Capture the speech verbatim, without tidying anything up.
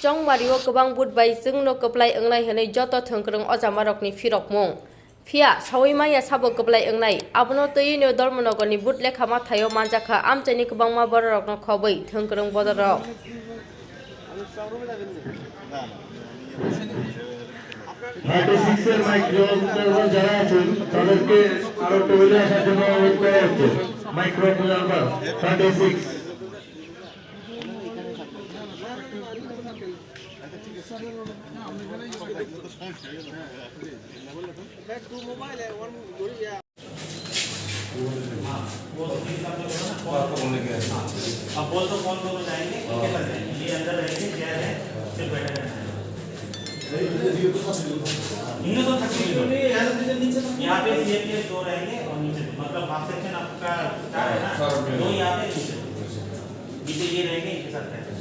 Chongmario kwbang vote bai chwngno kwplai wngnai hwnwi joto thwngkwrwng ojamarokni phirokmung. Phiya saui manya sabo kwplai wngnai. Abono twiwino Dharmanagarni vote lekha mathaio manjakha amchaini kwbangma bororokno khobwi thwngkwrwng bodolrok. Thirty six এর micro observer যারা আছেন, তাদেরকে আরো টেবিলে আসার জন্য অনুরোধ করা হচ্ছে। Micro observer thirty six. हाँ, वो तो इसका तो बोला ना, कौन, हाँ। अब बोल दो कौन दोनों जाएंगे, किसके साथ जाएंगे? ये अंदर रहेंगे, चेयर है, सिर्फ बैठा रहना है। इनमें तो थकी नहीं। यहाँ पे सीएमपीएस दो रहेंगे और नीचे, मतलब, हाफ सेक्शन आपका चार है ना, दो यहाँ पे, नीचे, नीचे ये रहेंगे, इनके साथ रहेंगे।